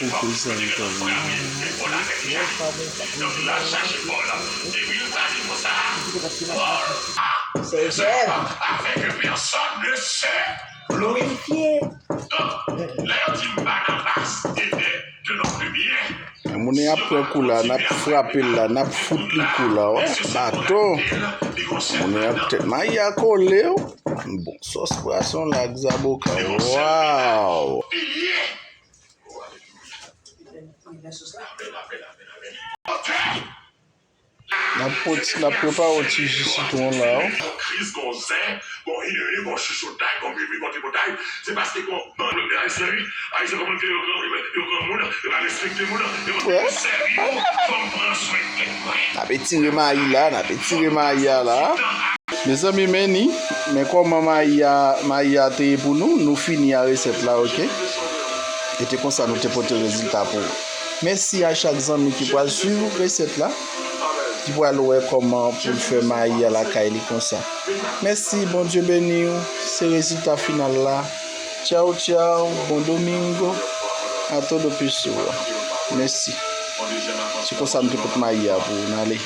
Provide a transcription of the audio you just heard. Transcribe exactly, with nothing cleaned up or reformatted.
Ou prezan li kòm. Sè Jèv. Glorifye. Moun ap pran kou la, n ap frape l la, n ap fout li kou la, wè, baton. Moun ap tèt mayi a kole, wi. Bon, sòs pwason la, ak zaboka. Waw! N ap pran ti, n ap prepare yon ti ji sitwon la, wi. Wè. N ap etire mayi la, n ap etire mayi a la. Mezanmi, men ni, men kòman mayi a, mayi a te ye pou nou. Nou fini a resèt la, oke? E te konsa nou te pote rezilta pou ou. Mèsi a chak zanmi ki pral swiv resèt la, ki pral wè kòman pou l fè mayi a lakay li konsa. Mèsi, Bondye beni w. Se rezilta final la. Tchao, tchao, bon domingo. A todo pessoa. Mèsi. Se konsa m te pot mayi a pou ou. N ale.